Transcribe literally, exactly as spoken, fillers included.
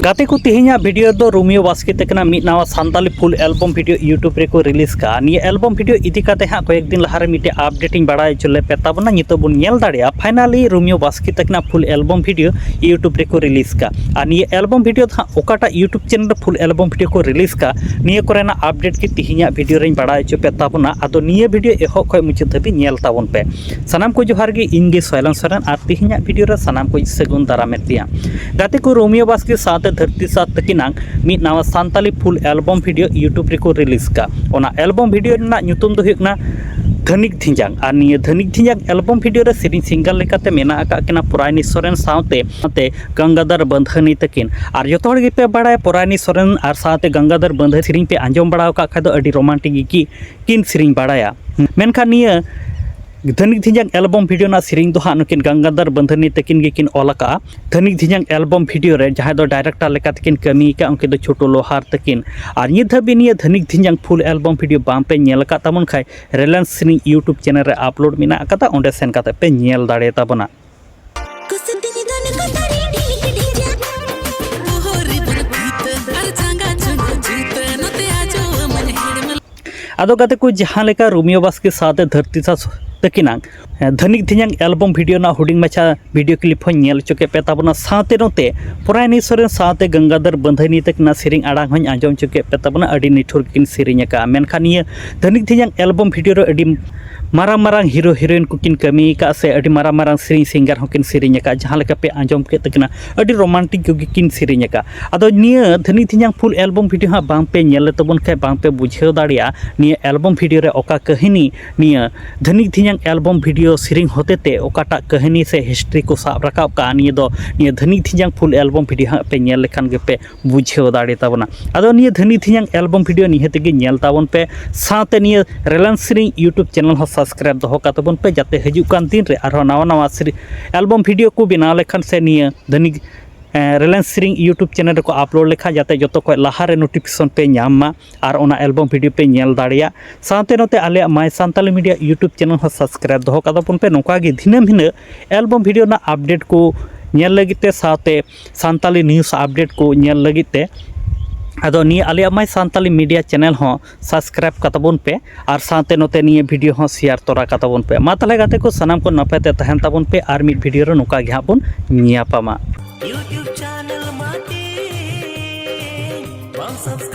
ᱜᱟᱛᱮ ᱠᱚ, ᱛᱮᱦᱮᱧᱟᱜ ᱵᱷᱤᱰᱤᱭᱳ ᱫᱚ ᱨᱳᱢᱤᱭᱳ ᱵᱟᱥᱠᱮ ᱛᱟᱹᱠᱤᱱᱟᱜ ᱢᱤᱫ ᱱᱟᱣᱟ ᱥᱟᱱᱛᱟᱞᱤ ᱯᱷᱩᱞ ᱮᱞᱵᱚᱢ ᱵᱷᱤᱰᱤᱭᱳ YouTube ᱨᱮᱠᱚ ᱨᱤᱞᱤᱡᱽ ᱠᱟᱜᱼᱟ᱾ ᱱᱤᱭᱟᱹ ᱮᱞᱵᱚᱢ ᱵᱷᱤᱰᱤᱭᱳ ᱤᱫᱤ ᱠᱟᱛᱮ ᱦᱟᱸᱜ ᱠᱚᱭᱮᱠ ᱫᱤᱱ ᱞᱟᱦᱟᱨᱮ ᱢᱤᱫᱴᱮᱡ ᱟᱯᱰᱮᱴ ᱤᱧ ᱵᱟᱲᱟᱭ ᱦᱚᱪᱚ ᱞᱮ ᱯᱮ ᱛᱟᱵᱚᱱᱟ᱾ ᱱᱤᱛᱚᱜ ᱵᱚᱱ ᱧᱮᱞ ᱫᱟᱲᱮᱭᱟᱜᱼᱟ, ᱯᱷᱟᱭᱱᱟᱞᱤ ᱨᱳᱢᱤᱭᱳ ᱵᱟᱥᱠᱮ ᱛᱟᱹᱠᱤᱱᱟᱜ ᱯᱷᱩᱞ ᱮᱞᱵᱚᱢ ᱵᱷᱤᱰᱤᱭᱳ YouTube ᱨᱮᱠᱚ ᱨᱤᱞᱤᱡᱽ ᱠᱟᱜᱼᱟ᱾ ᱟᱨ ᱱᱤᱭᱟᱹ ᱮᱞᱵᱚᱢ ᱵᱷᱤᱰᱤᱭᱳ ᱫᱚ ᱦᱟᱸᱜ ᱚᱠᱟᱴᱟᱜ YouTube ᱪᱮᱱᱮᱞ ᱨᱮ ᱯᱷᱩᱞ ᱮᱞᱵᱚᱢ ᱵᱷᱤᱰᱤᱭᱳ ᱠᱚ ᱨᱤᱞᱤᱡᱽ ᱠᱟᱜᱼᱟ, ᱱᱤᱭᱟᱹ ᱠᱚᱨᱮᱱᱟᱜ ᱟᱯᱰᱮᱴ ᱜᱮ ᱛᱮᱦᱮᱧᱟᱜ ᱵᱷᱤᱰᱤᱭᱳ ᱨᱮᱧ ᱵᱟᱲᱟᱭ ᱦᱚᱪᱚ ᱯᱮ ᱛᱟᱵᱚᱱᱟ᱾ ᱟᱫᱚ ᱱᱤᱭᱟᱹ ᱵᱷᱤᱰᱤᱭᱳ ᱮᱦᱚᱵ ᱠᱷᱚᱱ ᱢᱩᱪᱟᱹᱫ ᱫᱷᱟᱹᱵᱤᱡ ᱧᱮᱞ ᱛᱟᱵᱚᱱ ᱯᱮ᱾ ᱥᱟᱱᱟᱢ ᱠᱚ ᱡᱚᱦᱟᱨ ᱜᱮ, ᱤᱧ ᱜᱮ ᱥᱚᱭᱞᱚᱱ ᱥᱚᱨᱮᱱ, ᱟᱨ ᱛᱮᱦᱮᱧᱟᱜ ᱵᱷᱤᱰᱤᱭᱳ ᱨᱮ ᱥᱟᱱᱟᱢ ᱠᱚ ᱥᱟᱹᱜᱩᱱ ᱫᱟᱨᱟᱢᱮᱫ ᱯᱮᱭᱟ᱾ ᱜᱟᱛᱮ ᱠᱚ, ᱨᱳᱢᱤᱭᱳ ᱵᱟᱥᱠᱮ ᱥᱟᱶᱛᱮ ᱫᱷᱟᱹᱨᱛᱤ ᱥᱟᱛ ᱛᱟᱹᱠᱤᱱᱟᱜ ᱢᱤᱫ ᱱᱟᱣᱟ ᱥᱟᱱᱛᱟᱞᱤ ᱯᱷᱩᱞ ᱮᱞᱵᱚᱢ ᱵᱷᱤᱰᱤᱭᱳ YouTube ᱨᱮᱠᱚ ᱨᱤᱞᱤᱡᱽ ᱠᱟᱜᱼᱟ᱾ ᱚᱱᱟ ᱮᱞᱵᱚᱢ ᱵᱷᱤᱰᱤᱭᱳ ᱨᱮᱱᱟᱜ ᱧᱩᱛᱩᱢ ᱫᱚ ᱦᱩᱭᱩᱜ ᱠᱟᱱᱟ ᱫᱷᱟᱹᱱᱤᱠ ᱫᱷᱤᱸᱡᱟᱝ᱾ ᱟᱨ ᱱᱤᱭᱟᱹ ᱫᱷᱟᱹᱱᱤᱠ ᱫᱷᱤᱸᱡᱟᱝ ᱮᱞᱵᱚᱢ ᱵᱷᱤᱰᱤᱭᱳ ᱨᱮ ᱥᱮᱨᱮᱧ ᱥᱤᱝᱜᱟᱨ ᱞᱮᱠᱟᱛᱮ ᱢᱮᱱᱟᱜ ᱟᱠᱟᱫ ᱠᱤᱱᱟ ᱯᱚᱨᱟᱭᱱᱤ ᱥᱚᱨᱮᱱ ᱥᱟᱶᱛᱮ, ᱥᱟᱶᱛᱮ ᱜᱟᱝᱜᱟᱫᱷᱟᱨ ᱵᱟᱸᱫᱷᱟᱹᱱᱤ ᱛᱟᱹᱠᱤᱱ᱾ ᱟᱨ ᱡᱚᱛᱚ ᱦᱚᱲ ᱜᱮᱯᱮ ᱵᱟᱲᱟᱭᱟ, ᱯᱚᱨᱟᱭᱱᱤ ᱥᱚᱨᱮᱱ ᱟᱨ ᱥᱟᱶᱛᱮ ᱜᱟᱝᱜᱟᱫᱷᱟᱨ ᱵᱟᱸᱫᱷᱟᱹᱱᱤ ᱥᱮᱨᱮᱧ ᱯᱮ ᱟᱸᱡᱚᱢ ᱵᱟᱲᱟ ᱟᱠᱟᱫ ᱠᱷᱟᱡ ᱫᱚ ᱟᱹᱰᱤ ᱨᱳᱢᱟᱱᱴᱤᱠ ᱜᱮᱠᱤᱱ ᱥᱮᱨᱮᱧ ᱵᱟᱲᱟᱭᱟ᱾ ᱢᱮᱱᱠᱷᱟᱱ ᱱᱤᱭᱟᱹ ᱫᱷᱟᱹᱱᱤᱠ ᱫᱷᱤᱸᱡᱟᱝ ᱮᱞᱵᱚᱢ ᱵᱷᱤᱰᱤᱭᱳ ᱨᱮᱱᱟᱜ ᱥᱮᱨᱮᱧ ᱫᱚ ᱦᱟᱸᱜ ᱱᱩᱠᱤᱱ ᱜᱟᱝᱜᱟᱫᱷᱟᱨ ᱵᱟᱸᱫᱷᱟᱹᱱᱤ ᱛᱟᱹᱠᱤᱱ ᱜᱮᱠᱤᱱ ᱚᱞ ᱟᱠᱟᱫᱼᱟ᱾ ᱫᱷᱟᱹᱱᱤᱠ ᱫᱷᱤᱸᱡᱟᱝ ᱮᱞᱵᱚᱢ ᱵᱷᱤᱰᱤᱭᱳ ᱨᱮ ᱡᱟᱦᱟᱸᱭ ᱫᱚ ᱰᱟᱭᱨᱮᱠᱴᱟᱨ ᱞᱮᱠᱟ ᱛᱮᱠᱤᱱ ᱠᱟᱹᱢᱤ ᱟᱠᱟᱫ, ᱩᱱᱠᱤᱱ ᱫᱚ ᱪᱷᱳᱴᱳ ᱞᱳᱦᱟᱨ ᱛᱟᱹᱠᱤᱱ᱾ ᱟᱨ ᱱᱤᱛ ᱫᱷᱟᱹᱵᱤᱡ ᱱᱤᱭᱟᱹ ᱫᱷᱟᱹᱱᱤᱠ ᱫᱷᱤᱸᱡᱟᱝ ᱯᱷᱩᱞ ᱮᱞᱵᱚᱢ ᱵᱷᱤᱰᱤᱭᱳ ᱵᱟᱝ ᱯᱮ ᱧᱮᱞ ᱟᱠᱟᱫ ᱛᱟᱵᱚᱱ ᱠᱷᱟᱡ, ᱨᱤᱞᱟᱭᱮᱱᱥ ᱥᱮᱨᱮᱧ YouTube ᱪᱮᱱᱮᱞ ᱨᱮ ᱟᱯᱞᱳᱰ ᱢᱮᱱᱟᱜ ᱟᱠᱟᱫᱟ, ᱚᱸᱰᱮ ᱥᱮᱱ ᱠᱟᱛᱮ ᱯᱮ ᱧᱮᱞ ᱫᱟᱲᱮ ᱛᱟᱵᱚᱱᱟ᱾ ᱠᱩᱥᱤ ᱛᱤᱧ ᱫᱚ ᱱᱩᱠᱩ ᱛᱟᱹᱨᱤ ᱰᱷᱤᱞᱠᱤ ᱰᱷᱤᱞᱠᱤ᱾ ᱵᱚᱦᱚᱜ ᱨᱮ ᱵᱩᱨ ᱯᱷᱤᱛᱟᱹ ᱟᱨ ᱡᱟᱸᱜᱟ ᱪᱩᱱᱩ ᱡᱩᱛᱟᱹ, ᱱᱚᱛᱮ ᱟᱡᱚᱣᱟᱹᱢᱟᱹᱧ ᱦᱮᱲᱢᱟᱞ᱾ ᱟᱫᱚ ᱜᱟᱛᱮ ᱠᱚ, ᱡᱟᱦᱟᱸ ᱞᱮᱠᱟ ᱨᱳᱢᱤᱭᱳ ᱵᱟᱥᱠᱮ ᱥᱟᱶᱛᱮ ᱫᱷᱟᱹᱨᱛᱤ ᱥᱟᱥ ᱛᱟᱹᱠᱤᱱᱟᱜ ᱫᱷᱟᱹᱱᱤᱠ ᱫᱷᱤᱧᱟᱝ ᱮᱞᱵᱚᱢ ᱵᱷᱤᱰᱤᱭᱳ ᱨᱮᱱᱟᱜ ᱦᱩᱰᱤᱧ ᱢᱟᱪᱷᱟ ᱵᱷᱤᱰᱤᱭᱳ ᱠᱞᱤᱯ ᱦᱚᱸᱧ ᱧᱮᱞ ᱦᱚᱪᱚ ᱠᱮᱫ ᱯᱮ ᱛᱟᱵᱚᱱᱟ᱾ ᱥᱟᱶᱛᱮ ᱱᱚᱛᱮ ᱯᱚᱨᱟᱭᱱᱤ ᱥᱚᱨᱮᱱ ᱥᱟᱶᱛᱮ ᱜᱟᱝᱜᱟᱫᱷᱟᱨ ᱵᱟᱸᱫᱷᱟᱹᱱᱤ ᱛᱟᱹᱠᱤᱱᱟᱜ ᱥᱮᱨᱮᱧ ᱟᱲᱟᱝ ᱦᱚᱸᱧ ᱟᱸᱡᱚᱢ ᱦᱚᱪᱚ ᱠᱮᱫ ᱯᱮ ᱛᱟᱵᱚᱱᱟ᱾ ᱟᱹᱰᱤ ᱱᱤᱴᱷᱩᱨ ᱜᱮᱠᱤᱱ ᱥᱮᱨᱮᱧ ᱟᱠᱟᱫᱼᱟ᱾ ᱢᱮᱱᱠᱷᱟᱱ ᱱᱤᱭᱟᱹ ᱫᱷᱟᱹᱱᱤᱠ ᱫᱷᱤᱧᱟᱝ ᱮᱞᱵᱚᱢ ᱵᱷᱤᱰᱤᱭᱳ ᱨᱮ ᱟᱹᱰᱤ ᱢᱟᱨᱟᱝ ᱢᱟᱨᱟᱝ ᱦᱤᱨᱳ ᱦᱤᱨᱳᱭᱤᱱ ᱠᱚᱠᱤᱱ ᱠᱟᱹᱢᱤ ᱟᱠᱟᱫ ᱥᱮ ᱟᱹᱰᱤ ᱢᱟᱨᱟᱝ ᱢᱟᱨᱟᱝ ᱥᱮᱨᱮᱧ ᱥᱤᱝᱜᱟᱨ ᱦᱚᱸᱠᱤᱱ ᱥᱮᱨᱮᱧ ᱟᱠᱟᱫ, ᱡᱟᱦᱟᱸ ᱞᱮᱠᱟ ᱯᱮ ᱟᱸᱡᱚᱢ ᱠᱮᱫ ᱛᱟᱹᱠᱤᱱᱟ, ᱟᱹᱰᱤ ᱨᱳᱢᱟᱱᱴᱤᱠ ᱜᱮᱠᱤᱱ ᱥᱮᱨᱮᱧ ᱟᱠᱟᱫ᱾ ᱟᱫᱚ ᱱᱤᱭᱟᱹ ᱫᱷᱟᱹᱱᱤᱠ ᱫᱷᱤᱧᱟᱝ ᱯᱷᱩᱞ ᱮᱞᱵᱚᱢ ᱵᱷᱤᱰᱤᱭᱳ ᱦᱟᱸᱜ ᱵᱟᱝ ᱯᱮ ᱧᱮᱞ ᱞᱮ ᱛᱟᱵᱚᱱ ᱠᱷᱟᱡ ᱵᱟᱝ ᱯᱮ ᱵᱩᱡᱷᱟᱹᱣ ᱫᱟᱲᱮᱭᱟᱜᱼᱟ ᱱᱤᱭᱟᱹ ᱮᱞᱵᱚᱢ ᱵᱷᱤᱰᱤᱭᱳ ᱨᱮ ᱚᱠᱟ ᱠᱟᱹᱦᱱᱤ ᱱᱤᱭᱟᱹ ᱫᱷᱟᱹᱱᱤᱠ ᱫᱷᱤᱧᱟᱝ ᱮᱞᱵᱚᱢ ᱵᱷᱤᱰᱤᱭᱳ ᱥᱮᱨᱮᱧ ᱦᱚᱛᱮ ᱛᱮ ᱚᱠᱟᱴᱟᱜ ᱠᱟᱹᱦᱱᱤ ᱥᱮ ᱦᱤᱥᱴᱨᱤ ᱠᱚ ᱥᱟᱵ ᱨᱟᱠᱟᱵ ᱠᱟᱜᱼᱟ᱾ ᱱᱤᱭᱟᱹ ᱫᱚ ᱱᱤᱭᱟᱹ ᱫᱷᱟᱹᱱᱤᱠ ᱫᱷᱤᱧᱟᱝ ᱯᱷᱩᱞ ᱮᱞᱵᱚᱢ ᱵᱷᱤᱰᱤᱭᱳ ᱦᱟᱸᱜ ᱯᱮ ᱧᱮᱞ ᱞᱮᱠᱷᱟᱱ ᱜᱮᱯᱮ ᱵᱩᱡᱷᱟᱹᱣ ᱫᱟᱲᱮ ᱛᱟᱵᱚᱱᱟ᱾ ᱟᱫᱚ ᱱᱤᱭᱟᱹ ᱫᱷᱟᱹᱱᱤᱠ ᱫᱷᱤᱧᱟᱝ ᱮᱞᱵᱚᱢ ᱵᱷᱤᱰᱤᱭᱳ ᱱᱤᱦᱟᱹᱛ ᱜᱮ ᱧᱮᱞ ᱛᱟᱵᱚᱱ ᱯᱮ, ᱥᱟᱶᱛᱮ ᱱᱤᱭᱟᱹ ᱨᱤᱞᱟᱭᱮᱱᱥ ᱥᱮᱨᱮᱧ YouTube ᱪᱮᱱᱮᱞ ᱦᱚᱸ ᱥᱟᱵᱥᱠᱨᱟᱭᱤᱵ ᱫᱚᱦᱚ ᱠᱟᱜ ᱛᱟᱵᱚᱱ ᱯᱮ, ᱡᱟᱛᱮ ᱦᱤᱡᱩᱜ ᱠᱟᱱ ᱫᱤᱱ ᱨᱮ ᱟᱨᱦᱚᱸ ᱱᱟᱣᱟ ᱱᱟᱣᱟ ᱥᱮᱨᱮᱧ ᱮᱞᱵᱚᱢ ᱵᱷᱤᱰᱤᱭᱳ ᱠᱚ ᱵᱮᱱᱟᱣ ᱞᱮᱠᱷᱟᱱ ᱥᱮ ᱱᱤᱭᱟᱹ ᱫᱷᱟᱹᱱᱤᱠ ᱨᱤᱞᱟᱭᱮᱱᱥ ᱥᱮᱨᱮᱧ YouTube ᱪᱮᱱᱮᱞ ᱨᱮᱠᱚ ᱟᱯᱞᱳᱰ ᱞᱮᱠᱷᱟᱱ ᱡᱟᱛᱮ ᱡᱚᱛᱚ ᱠᱷᱚᱱ ᱞᱟᱦᱟᱨᱮ ᱱᱳᱴᱤᱯᱷᱤᱠᱮᱥᱚᱱ ᱯᱮ ᱧᱟᱢ ᱢᱟ ᱟᱨ ᱚᱱᱟ ᱮᱞᱵᱚᱢ ᱵᱷᱤᱰᱤᱭᱳ ᱯᱮ ᱧᱮᱞ ᱫᱟᱲᱮᱭᱟᱜ᱾ ᱥᱟᱶᱛᱮ ᱱᱚᱛᱮ ᱟᱞᱮᱭᱟᱜ ᱢᱟᱭ ᱥᱟᱱᱛᱟᱞᱤ ᱢᱤᱰᱤᱭᱟ YouTube ᱪᱮᱱᱮᱞ ᱦᱚᱸ ᱥᱟᱵᱥᱠᱨᱟᱭᱤᱵ ᱫᱚᱦᱚ ᱠᱟᱜ ᱛᱟᱵᱚᱱ ᱯᱮ᱾ ᱱᱚᱝᱠᱟ ᱜᱮ ᱫᱤᱱᱟᱹᱢ ᱦᱤᱞᱳᱜ ᱮᱞᱵᱚᱢ ᱵᱷᱤᱰᱤᱭᱳ ᱨᱮᱱᱟᱜ ᱟᱯᱰᱮᱴ ᱠᱚ ᱧᱮᱞ ᱞᱟᱹᱜᱤᱫ ᱛᱮ, ᱥᱟᱶᱛᱮ ᱥᱟᱱᱛᱟᱞᱤ news update ᱠᱚ ᱧᱮᱞ ᱞᱟᱹᱜᱤᱫ ᱛᱮ᱾ ᱟᱫᱚ ᱱᱤᱭᱟᱹ ᱟᱞᱮᱭᱟᱜ My Santhali Media channel ᱦᱚᱸ subscribe ᱠᱟᱛᱟᱵᱚᱱ ᱯᱮ, ᱟᱨ ᱥᱟᱶᱛᱮ ᱱᱚᱛᱮ ᱱᱤᱭᱟᱹ video ᱦᱚᱸ share ᱛᱚᱨᱟ ᱠᱟᱛᱟᱵᱚᱱ ᱯᱮ᱾ ᱢᱟ ᱛᱟᱦᱚᱞᱮ ᱜᱟᱛᱮ ᱠᱚ, ᱥᱟᱱᱟᱢ ᱠᱚ ᱱᱟᱯᱟᱭ ᱛᱮ ᱛᱟᱦᱮᱱ ᱛᱟᱵᱚᱱ ᱯᱮ, ᱟᱨ ᱢᱤᱫ video ᱨᱮ ᱱᱚᱝᱠᱟ ᱜᱮ ᱦᱟᱸᱜ ᱵᱚᱱ ᱧᱟᱯᱟᱢᱟ᱾ YouTube channel ᱢᱟᱴᱤ ᱵᱟᱝ subscribe